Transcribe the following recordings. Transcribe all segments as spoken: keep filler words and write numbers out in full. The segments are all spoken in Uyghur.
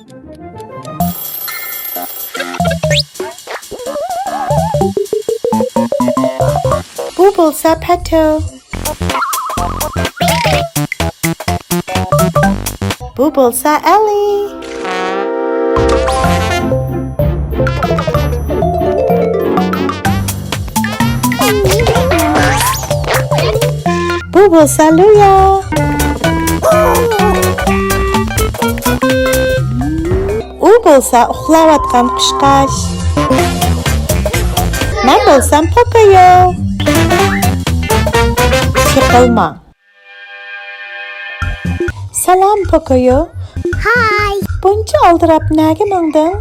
بۇ بولسا پەتو. بۇ بولسا ئەلى. بۇ بولسا لۇيا. ئۇ بولسا ئۇخلاۋاتقان قۇشقاچ. مەن بولسام پوكويو. چېقىلما. سالام، پوكويو. ھاي. بۇنچە ئالدىراپ نەگە ماڭدىڭ؟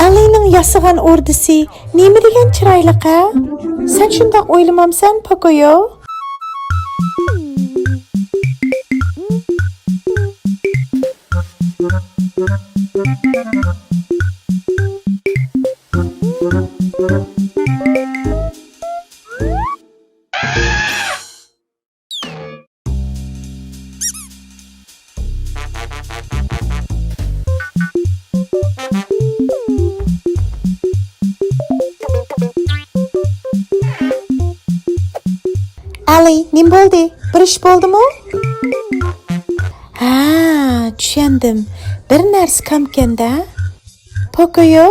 ئەلىنىڭ ياسىغان ئوردىسى نېمە دېگەن چىرايلىق ھە؟ سەن شۇنداق ئويلىمامسەن، پوكويو؟ ئەلى، نېمە بولدى؟ بىر ئىش بولدىمۇ؟ ھە، چۈشەندىم. بىر نەرسە كامكەندە. پوكويو،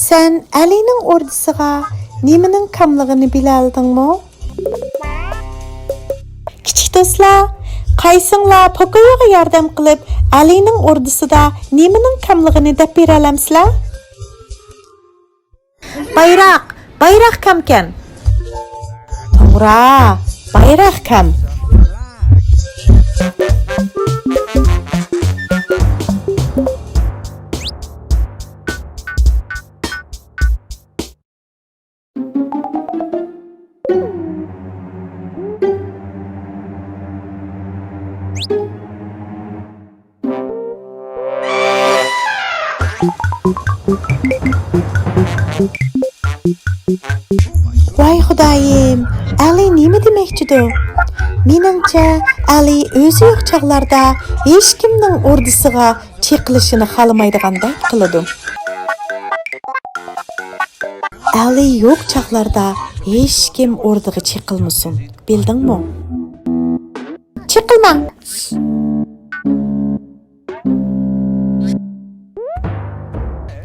سەن ئەلىنىڭ ئوردىسىغا نېمىنىڭ كاملىقىنى بىلەلىدىڭمۇ؟ كىچىك دوستلار، قايسىڭلار پوكويوغا ياردەم قىلىپ، ئەلىنىڭ ئوردىسىدا نېمىنىڭ كاملىقىنى دەپ بېرەلەمسىلەر؟ بايراق، بايراق كامكەن. توغرا، بايراق كام. ۋاي خۇدايىم، ئەلى نېمە دېمەكچىدۇ؟ مېنىڭچە، ئەلى ئۆزى يوق چاغلاردا ھېچكىمنىڭ ئوردىسىغا چېقىلىشىنى خالىمايدىغاندەك قىلىدۇ. ئەلى يوق چاغلاردا ھېچكىم ئوردىغا چېقىلمىسۇن، بىلدىڭمۇ؟ چېقىلماڭ!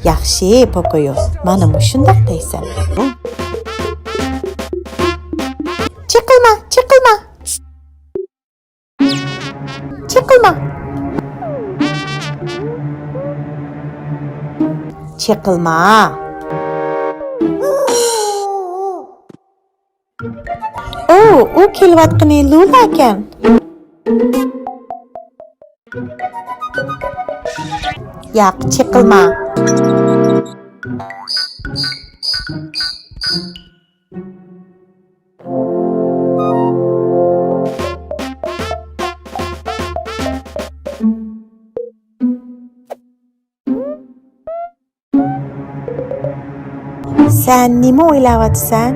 ياخشى، پوكويو، مانا مۇشۇنداق دەيسەن. چېقىلما، چېقىلما! چېقىلما! چېقىلما! ئۇ، ئۇ كېلىۋاتقىنى لۇلا ئىكەن. ياق، چېقىلما. سەن نېمە ئويلاۋاتىسەن؟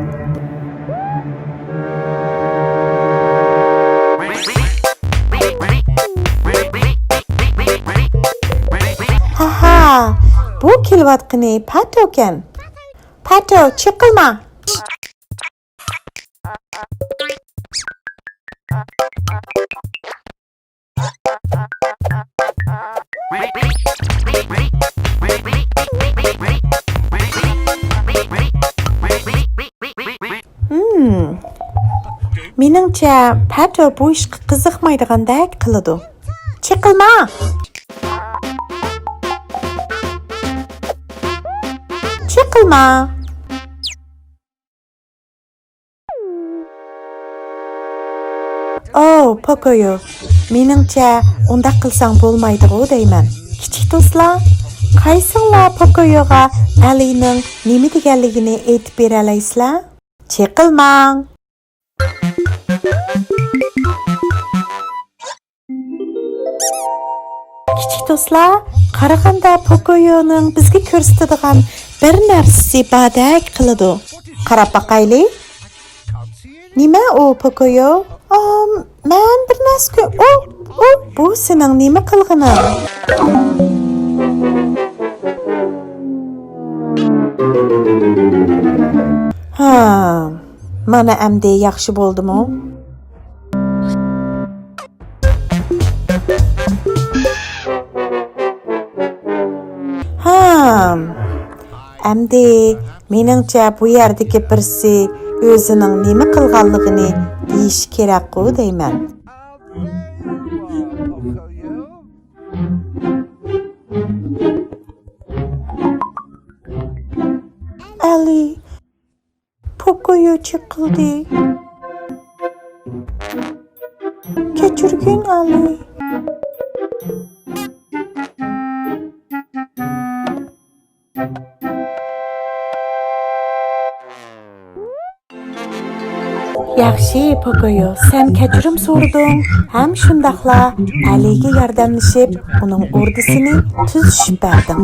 ھاھا، بۇ كېلىۋاتقىنى پاتوكەن. پاتو، چېقىلما! ھىم. مېنىڭچە، پەتو بۇ ئىشقا قىزىقمايدىغاندەك قىلىدۇ. چېقىلما! چېقىلما! ئوۋ، پوكويو، مېنىڭچە، ئۇنداق قىلساڭ بولمايدىغۇ دەيمەن. كىچىك دوستلار، قايسىڭلار پوكويوغا ئەلىنىڭ نېمە دېگەنلىكىنى ئېيتىپ بېرەلەيسىلەر؟ چېقىلماڭ! دوستلار، قارىغاندا پوكويونىڭ بىزگە كۆرسىتىدىغان بىر نەرسىسى باردەك قىلىدۇ. قاراپ باقايلى. نېمە ئۇ، پوكويو؟ ئام، مەن بىر نەرسە كۆ-، ئۇ، ئۇ، بۇ سېنىڭ نېمە قىلغىنىڭ؟ ھا، مانا ئەمدى ياخشى بولدىمۇ؟ ھام. ئەمدى، مېنىڭچە، بۇ يەردىكى بىرسى ئۆزىنىڭ نېمە قىلغانلىقىنى دېيىشى كېرەكقۇ دەيمەن. ئەلى، پوكويو چېقىلدى. كەچۈرگىن، ئەلى. ياخشى، پوكويو، سەن كەچۈرۈم سورىدىڭ ھەم شۇنداقلا ئەلىگە ياردەملىشىپ، ئۇنىڭ ئوردىسىنى تۈزۈشۈپ بەردىڭ.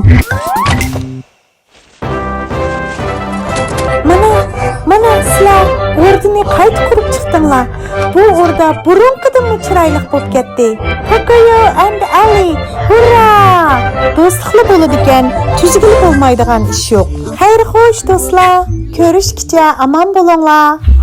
مانا، مانا، سىلەر ئوردىنى قايتا قۇرۇپ چىقتىڭلار. بۇ ئوردا بۇرۇنقىدىنمۇ چىرايلىق بولۇپ كەتتى. پوكويو ئەند ئەلى، ھۇررا! دوستلۇقلا بولىدىكەن، تۈزگىلى بولمايدىغان ئىش يوق. خەير خوش، دوستلار. كۆرۈشكىچە ئامان بولۇڭلار.